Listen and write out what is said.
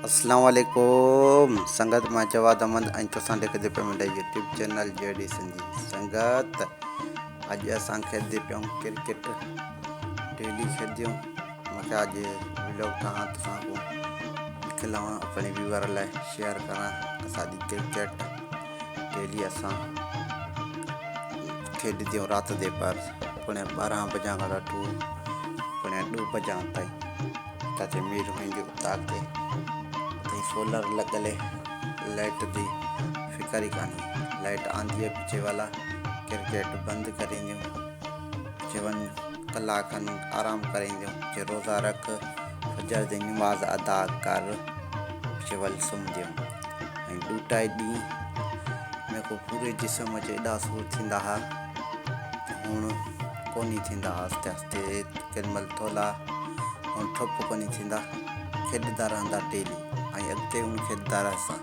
اسلام عليڪم سنگت مان جواد احمد ۽ تسان ڏکدي پيا منهنجا يوٽيوب چينل جي ڊي سنڌي سنگت اڄ اسان کيڏدي پيون ڪرڪيٽ ڊيلي کيڏديون مونکي اڄ ولاگ ٺاهان تسان کو کلاوان اپني ويور لاء شيئر ڪران اسان جي ڪرڪيٽ ڊيلي اسان کيڏديون رات the پر پوڻي 12 بجا کان رٺو پوڻي 2 بجا تائين تاتي مير هوندي اتاق تي اتي سولر لڳل هي لائٽ the فڪر ئي ڪانهي لائٽ آندي هي پڇي والا ڪرڪيٽ بند ڪرينديون پڇي وڃ ڪلاڪ کن آرام ڪرينديون پڇي روزا رک فجر the نماز ادا ڪر پڇي ول سمهنديون ۽ ڏوٽائي ڏينهن ميڪو پوري جسم اچ ايڏا سور ٿيندا ها هڻ ڪونهي ٿيندا آهستي آهستي ڪنهن مهل ٿولا هڻ ٺپ ڪونهي ٿيندا کيڏندا رهندا ڊيلي ۽ اڳتي هڻ کيڏندا رهسان.